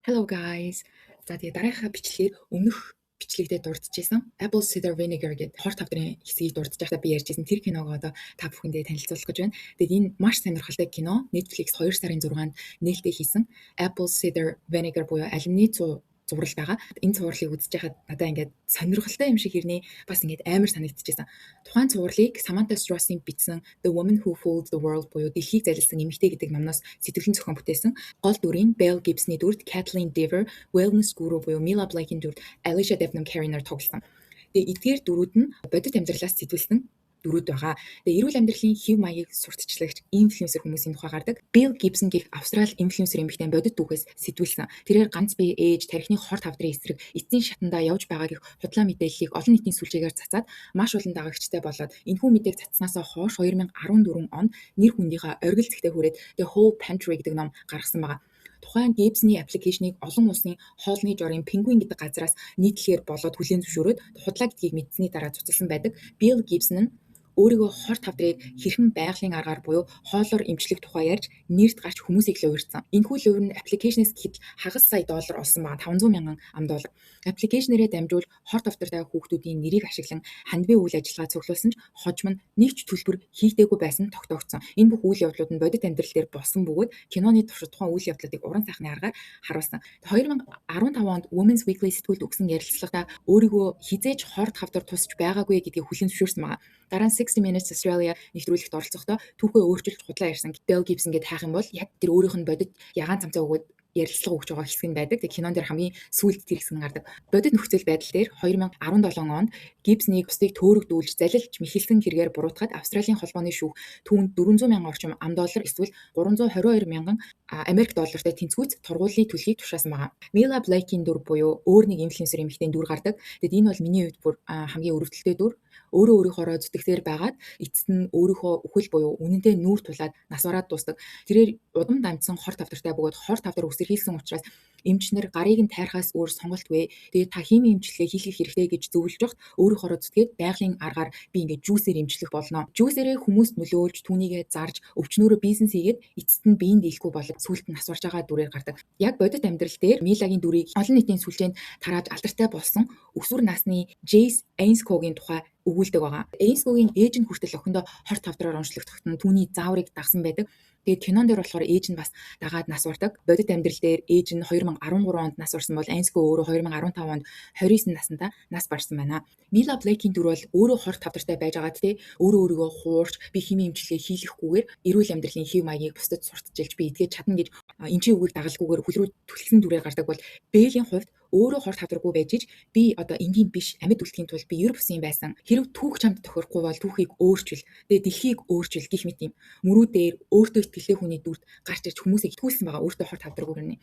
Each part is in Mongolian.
Hello guys. За, тэгээ дараагийнхаа бичлэгээр өмнөх бичлэгдээ дурдчихсан Apple Cider Vinegar гэдэг хор тавдрын хэсгийг дурдж байхдаа би ярьжсэн тэр киног одоо та бүхэндээ танилцуулах гэж байна. Тэгээд энэ маш сонирхолтой кино Netflix 2 сарын 6-нд нээлттэй хийсэн Apple Cider Vinegar буюу алимны цуу зурвал байгаа. Энэ цувралыг үзэж байхад надад ингээд сонирхолтой юм шиг хэрнээ бас ингээд амар санагдчихсан. Тухайн цувралыг Samantha Strauss-ын бичсэн The Woman Who Fooled the World буюу Дэлхийг залилсан эмэгтэй гэдэг номноос сэтгэлэн зохион бүтээсэн. Гол дүрийн Belle Gibson-ы дүрд Kaitlyn Dever, Wellness Guru буюу Mila Blake-ийн дүрд Alycia Debnam Carey-аар тоглосон. Тэгээ эдгээр дүрүүд нь бодит амьдралаас сэтгүүлсэн дүрүүд байгаа. Тэгээ эрүүл амьдралын хэв маягийг сурталчлагч инфлюенсер хүмүүсийн тухай гардаг. Bill Gibson гэх Австрали инфлюенсер эмэгтэй бодит түүхээс сэтгүүлсэн. Тэрээр ганц бие ээж тархины хор тавдрын эсрэг эцсийн шатандаа явж байгаа гэх худлаа мэдээллийг олон нийтийн сүлжээгээр цацаад маш олон дагагчтай болоод, энэхүү мэдээг цацснаасаа хойш 2014 онд нэр хүндийнхээ оргил зэгтээ хүрээд The Whole Pantry гэдэг ном гаргасан байгаа. Тухайн Gibson-ы application ийг олон улсын хоолны жорын Penguin гэдэг газраас нийтлэхээр болоод хүлээн зөвшөөрөөд, худлаа гэдгийг мэдсэний дараа цуцалсан байдаг. Bill Gibson нь өөрийгөө хор тавдрыг хэрхэн байгалийн аргаар буюу хоолоор эмчлэх тухай ярьж, нэрд гарч хүмүүсийг луйварсан. Энэхүү луйвар нь application ээс гэхэд хагас сая доллар олсон байгаа, 500 мянган ам доллар. Application ээрээ дамжуулж хор тавдартай хүүхдүүдийн нэрийг ашиглан хандивын үйл ажиллагаа цуглуулсан ч хожим нь нэг ч төлбөр хийгдээгүй байсан тогтоогдсон. Энэ бүх үйл явдлууд нь бодит амьдрал дээр болсон бөгөөд киноны туршид тухайн үйл явдлуудыг уран сайхны аргаар харуулсан. 2015 онд Women's Weekly сэтгүүлд өгсөн ярилцлагадаа өөрийгөө хэзээ ч хор тавдар тусч байгаагүй гэдгийг хүлээн зөвшөөрсөн байгаа. Дараа нь 60 Minutes Australia нэвтрүүлэгт оролцохдоо түүхээ өөрчилж худлаа ярьсан. Belle Gibson гэдээ хайх юм бол яг тэр өөрийнх нь бодит ягаан цамцаа өгөөд ярилцлага өгч байгаа хэсэг нь байдаг. Тэгээ кинон дээр хамгийн сүүлд тэр хэсэг нь гардаг. Бодит нөхцөл байдал дээр 2017 онд Гибснийг бусдыг төөрөгдүүлж, залилж мэхэлсэн хэрэгээр буруутгаад Австралийн холбооны шүүх түүнд 400 мянган орчим ам доллар эсвэл 322 мянган Америк доллартай тэнцвүүц тургуулийн төлөхийг тушаасан байгаа. Mila Blake-ийн дүр буюу өөр нэг инфлюенсер эмэгтэйн дүр гардаг. Тэгэд энэ бол миний хувьд бүр хамгийн өрөвдөлттэй дүр. Өөрөө өөрийнхоороо зүтгэсээр байгаад эцэст нь өөрийнхөө үхэл буюу үнэнтэй нүүр тулаад нас бараад дуустдаг. Тэрээр удам дамжсан хор тавдартай бөгөөд хор тавдар үсэрхийлсэн учраас эмч нар гарыг нь тайрхаас өөр сонголтгүй. Тэгээд та химийн эмчилгээ хийлгэх хэрэгтэй гэж зөвлөж байхад өөрийнхоороо зүтгээд байгалийн аргаар би ингээд juice ээр эмчлэх болно. Juice ээрээ хүмүүст нөлөөлж, түүнийгээ зарж, өвчнөөрөө бизнес хийгээд эцэст нь биеийн дийлэхгүй болоод сүүлд нь нас барж байгаа дүрээр гардаг. Яг бодит амьдрал дээр Милагийн дүрийг олон нийтийн сүлжээнд тарааж алдартай болсон өсвөр насны Jace Ainscough-ийн тухай өгүүлдэг байгаа. Ainscough-ийн ээж нь хүртэл охиндоо хор тавдраар онцлогдоход нь түүний зааврыг дагсан байдаг. Тэгээд кинон дээр болохоор ээж нь бас дагаад нас бардаг. Бодит амьдрал дээр ээж нь 2013 онд нас барсан бол Ainscough өөрөө 2015 онд 29 наснда нас барсан байна. Mila Blake-ийн дүр бол өөрөө хор тавдартай байж байгаад те, өөрөө өөрийгөө хуурч, би химийн эмчилгээ хийлгэхгүйгээр эрүүл амьдралын хэв маягийг бусдад сурталчилж, би эдгэж чадна гэж эмчийн үгийг дагалгүйгээр хөл рүү түлхсэн дүрээр гардаг бол Бэлийн хувьд өөрөө хор тавдаргүй байж ич би одоо энгийн биш амьд үлдэхийн тулд би ер бусын байсан. Хэрв түүх чамд тохирохгүй бол түүхийг өөрчил. Тэгээ дэлхийг өөрчил гэх мэт юм. Мөрүүдээр өөртөө итгэлтэй хүний дүрд гарч ирж хүмүүсийг итгүүлсэн байгаа, өөртөө хор тавдаргүй гэнэ.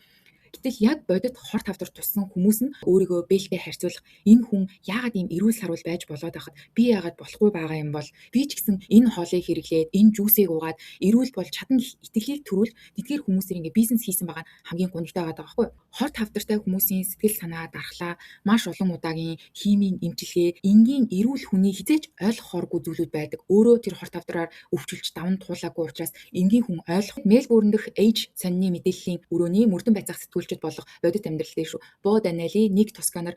Гэтэл яг бодит хор тавдар туссан хүмүүс нь өөрийгөө Бэлтэй харьцуулах, энэ хүн яагаад ийм эрүүл саруул байж болоод байхад би яагаад болохгүй байгаа юм бол, би ч гэсэн энэ хоолыг хэрэглээд, энэ juice ийг уугаад эрүүл болж чадна гэх итгэлийг төрүүл тэдгээр хүмүүсээр ингээ бизнес хийсэн байгаа нь хамгийн гонигтай байгаа байхгүй юу? Хор тавдартай хүмүүсийн сэтгэл санаа дархлаа, маш олон удаагийн химийн эмчилгээ, энгийн эрүүл хүний хэзээ ч ойлгохооргүй зүйлүүд байдаг. Өөрөө тэр хор тавдраар өвчилж даван туулаагүй учраас энгийн хүн ойлгох. Мельбурн дэх Age сонины мэдээллийн өрөөний мөрдөн байцаах сэтгүүлчид болох бодит амьдрал дээр шүү. Бо Даниэли, Ник Тосканаар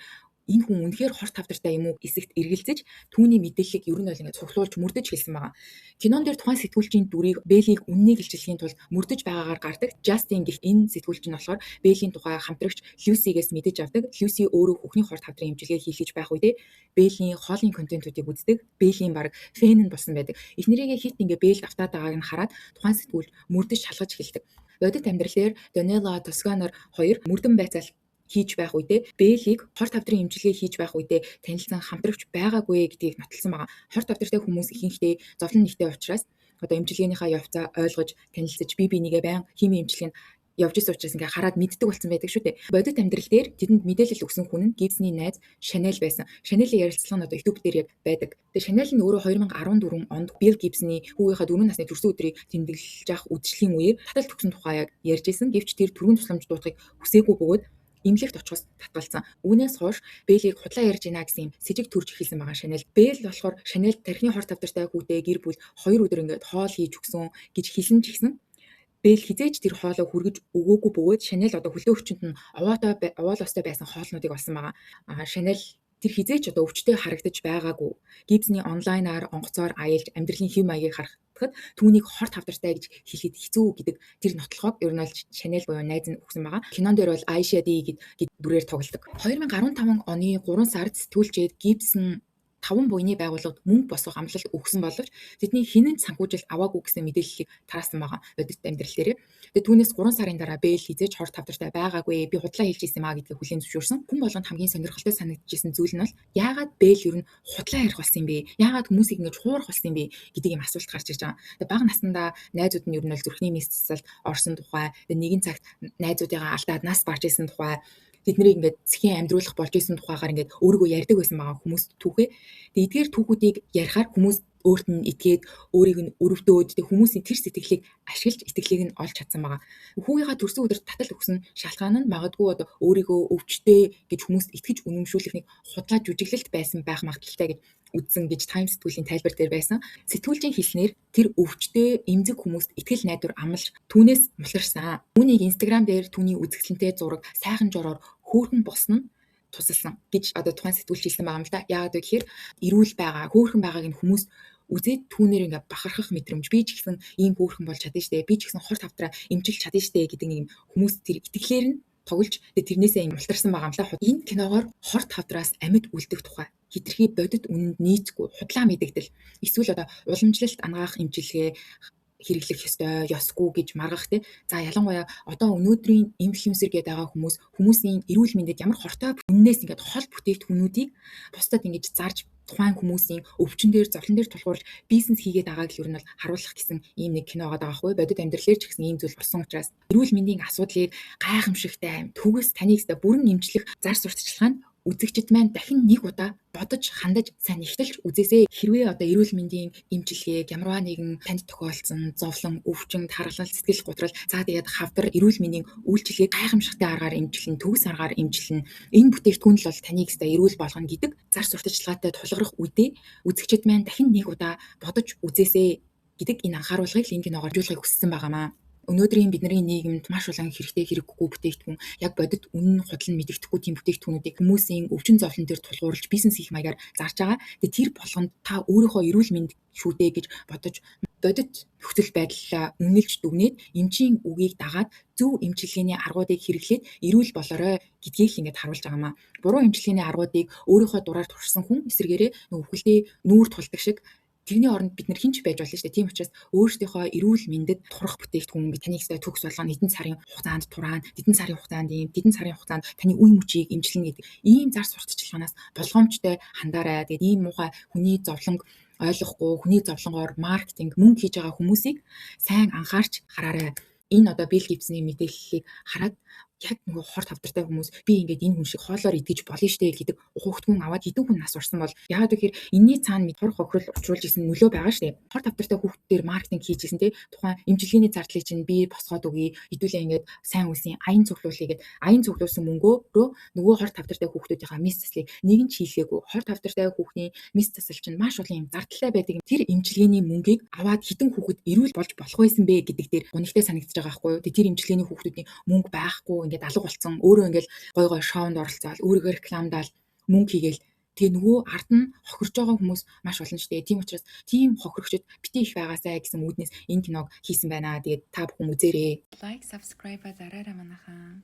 энэ хүн үнэхээр хор тавдартай юм уу эсэгт эргэлзэж, түүний мэдээллийг ер нь бол ингээд цуглуулж, мөрдөж хэлсэн байгаа. Кинон дээр тухайн сэтгүүлчийн дүрийг, Бэлийг үннийг илчилэхийн тулд мөрдөж байгаагаар гардаг. Justin гэх энэ сэтгүүлч нь болохоор Бэлийн тухай хамтрагч Люсигээс мэдэж авдаг. Люси өөрөө хүүхний хор тавдрын эмчилгээ хийлгэж байх үедээ Бэлийн хоолын контентуудыг үздэг. Бэлийн баг fan нь болсон байдаг. Эхнэрийгээ хит ингээ Бэл автаад байгааг нь хараад тухайн сэтгүүлч мөрдөж шалгаж эхэлдэг. Бодит амьдрал дээр Донела Тосканаар хоёр мөрдөн байцаал хийж байх үедээ Бэлийг хор тавдрын эмчилгээ хийж байх үедээ танилцсан хамтрагч байгаагүй гэдгийг нотолсон байгаа. Хор тавдартай хүмүүс ихэнхдээ зовлон нэгтэй учраас одоо эмчилгээнийхаа явцаа ойлгож, танилцаж, бие бинийгээ байн химийн эмчилгээнд явж исэн учраас ингээ хараад мэддэг болсон байдаг шүү дээ. Бодит амьдрал дээр тэдэнд мэдээлэл өгсөн хүн нь Гибсний найз Шанел байсан. Шанелийн ярилцлага нь одоо YouTube дээр яг байдаг. Тэгээ Шанел нь өөрөө 2014 онд Билл Гибсний хүүгийнхаа 4 насны төрсөн өдрийг тэмдэглэж явах үдшилийн үеэр татал төгсөн тухай яг ярьж исэн. Гэвч тэр түргэн тусламж дуудахыг хүсээгүй бөгөөд эмнэлэгт очихоос татгалцсан. Үүнээс хойш Бэлийг худлаа ярьж байна гэсэн юм сэжиг төрж эхэлсэн байгаа Шанел. Бэл болохоор Шанел тархины хор тавдартай хүүтэй гэр бүл 2 өдөр ингээд хоол хийж өгсөн гэж хэлсэн ч гэсэн Бэл хэзээ ч тэр хоолоо хүргэж өгөөгүй бөгөөд Шанел одоо хөлдөө өвчнөд нь овоолоостой байсан хоолнуудыг олсон байгаа. Шанел тэр хэзээ ч одоо өвчтэй харагдаж байгаагүй. Гибсний онлайнаар онгоцоор аялж амьдралын хэв маягийг харахад түүнийг хор тавдартай гэж хэлэхэд хэцүү гэдэг тэр нотлохог ер нь бол Шанел буюу найз нь өгсөн байгаа. Кинон дээр бол Айша Ди гэд дүрээр тоглодог. 2015 оны 3 сард сэтгүүлчид Гибсон 5 буйны байгууллагад мөнгө босгох амлалт өгсөн боловч тэдний хинэн санхүүжилт аваагүй гэсэн мэдээллийг тараасан байгаа бодит амьдрал дээрээ. Тэгээ түүнээс 3 сарын дараа Бэл хэзээ ч хор тавдартай байгаагүй, би худлаа хэлж ирсэн юм а гэдгийг хүлээн зөвшөөрсөн. Хүн болгонд хамгийн сонирхолтой санагдчихсэн зүйл нь бол яагаад Бэл ер нь худлаа ярих болсон юм бэ? Яагаад хүмүүсийг ингэж хуурах болсон юм бэ гэдэг юм асуулт гарч ирж байгаа. Тэгээ бага насндаа найзууд нь ер нь бол зүрхний мэс засалд орсон тухай, тэгээ нэгэн цагт найзуудыгаа алдаад нас барж исэн тухай, тэд нарыг ингээд сэхэн амьдруулах болж исэн тухайгаар ингээд өөрийгөө ярьдаг байсан байгаа хүмүүс түүхээ. Тэгээ эдгээр түүхүүдийг ярихаар хүмүүс өөрт нь итгээд өөрийг нь өрөвдөөд тэг хүмүүсийн тэр сэтгэлийг ашиглаж итгэлийг нь олж чадсан байгаа. Хүүгийнхаа төрсөн өдөрт татал өгсөн шалтгаан нь магадгүй одоо өөрийгөө өвчтэй гэж хүмүүст итгэж үнэмшүүлэх нэг худлаа жүжиглэлт байсан байх магадлалтай гэж үзсэн гэж Time сэтгүүлийн тайлбар дээр байсан. Сэтгүүлчийн хэлснээр тэр өвчтэй эмзэг хүмүүст итгэл найдвар амлаж түүнээс муларсан. Үүнийг Instagram дээр түүний үзэсгэлэнтэй зураг сайхан жороор хөөрхөн болсон нь тусалсан гэж одоо тухайн сэтгүүлч хэлсэн байгаа юм л да. Яагаад вэ гэхээр эрүүл байгаа, хөөрхөн байгааг нь хүмүүс үзээд түүнээр ингээ бахархах мэдрэмж, би ч гэсэн ийм хөөрхөн болж чадна штэ, би ч гэсэн хор тавдраа эмчилж чадна штэ гэдэг нэг юм хүмүүс тэр итгэлээр нь тоглож тэрнээсээ юм мултарсан байгаа юм л да. Энэ киногоор хор тавдраас амьд үлдэх тухай хэтэрхий бодит үнэнд нийцгүй худлаа мэдэгдэл эсвэл одоо уламжлалт анагаах эмчилгээ хэрэглэх ёстой, ёсгүй гэж маргах те. За ялангуяа одоо өнөөдрийн инфлюенсер гэдэг байгаа хүмүүс хүмүүсийн эрүүл мэндэд ямар хортой үннээс ингээд хол бүтээгдэхүүнүүдийг бусдад ингэж зарж тухайн хүмүүсийн өвчин дээр зовлон дээр тулгуурлаж бизнес хийгээд байгааг л ер нь бол харуулах гэсэн ийм нэг кино байгаа байхгүй. Бодит амьдралээр ч гэсэн ийм зүйл болсон учраас эрүүл мэндийн асуудлыг гайхамшигтай төгс таныг бүрэн эмчлэх зар сурталчилгаа нь үзэгчид маань дахин нэг удаа бодож хандаж сайн нэгтэлж үзээсэй. Хэрвээ одоо эрүүл мэндийн эмчилгээг ямарваа нэгэн танд тохиолдсон зовлон, өвчин, тархалал, сэтгэл гутрал, за тэгээд хавдар эрүүл мэндийн үйлчилгээг гайхамшигтай аргаар эмчилнэ, төгс аргаар эмчилнэ. Энэ бүтээгдэхүүн л бол таныг өстой эрүүл болгоно гэдэг зар сурталчилгаатай тулгарах үедээ үзэгчид маань дахин нэг удаа бодож үзээсэй гэдэг энэ анхааруулгыг л энэ киногоор хөгжүүлэхийг хүссэн байгаамаа. Өнөөдрийн бидний нийгэмд маш олон хэрэгтэй хэрэггүй бүтээгдэхүүн яг бодит үнэн худал нь мэдэгдэхгүй тийм бүтээгдэхүүнүүдийг хүмүүсийн өвчин зовлон дээр тулгуурлаж бизнес хийх маягаар зарж байгаа. Тэгээ тэр болгонд та өөрийнхөө эрүүл мэнд шүү дээ гэж бодож бодит нөхцөл байдлаа үнэлж дүгнээд эмчийн үгийг дагаад зөв эмчилгээний аргуудыг хэрэглээд эрүүл болоорой гэдгийг л ингээд харуулж байгаамаа. Буруу эмчилгээний аргуудыг өөрийнхөө дураар туршсан хүн эсрэгээрээ нөгөө үхэлдээ нүүр тулдаг шиг тэрний оронд бид нар хинч байж болно шүү дээ. Тийм учраас өөрсдийнхөө эрүүл мэндэд турах бүтээгдэхүүн би таныг өстой төгс болгоно, хэдэн сарын хугацаанд тураана, хэдэн сарын хугацаанд ийм, хэдэн сарын хугацаанд таны үе мөчийг эмчилнэ гэдэг ийм зар сурталчилгаанаас болгоомжтой хандаарай. Тэгээд ийм муухай хүний зовлонг ойлгохгүй, хүний зовлонгоор маркетинг мөнгө хийж байгаа хүмүүсийг сайн анхаарч хараарай. Энэ одоо Билл Гибсны мэдээллийг хараад яг нөгөө хор тавдартай хүмүүс би ингээд энэ хүн шиг хоолоор итгэж болно штэ гэдэг ухагтгүн аваад хэдэн хүн нас орсон бол яагаад гэхээр энэний цаана хор хохирол учруулж исэн нөлөө байгаа штэ. Хор тавдартай хүүхдээр маркетинг хийж исэн те тухайн эмчилгээний зардлыг чинь би босгоод өгье, хэдүүлээ ингээд сайн үлсийн аян цуглуулъя гэд аян цуглуулсан мөнгөөрөө нөгөө хор тавдартай хүүхдүүдийнхаа мис заслыг нэг нь ч хийлгээгүй. Хор тавдартай хүүхний мис засал чинь маш олон юм зардалтай байдаг. Тэр эмчилгээний мөнгийг аваад хэдэн хүүхэд эрүүл болж болох байсан бэ гэдэг дээр гунигтай санагдаж байгаа байхгүй юу. Тэр эмчилгээний хүүхдүүдийн мөнгө байхгүй ингээд алга болцсон. Өөрөө ингээд гой гой шоунд оролцоол, өөрийгөө рекламдаал мөнгө хийгээл тэгээ нөгөө ард нь хохирж байгаа хүмүүс маш олон шүү дээ. Тийм учраас тийм хохирогчд битгий их байгаасай гэсэн үүднээс энэ киног хийсэн байна. Тэгээд та бүхэн үзээрэй. Like, subscribe-а дараарай манайхаа.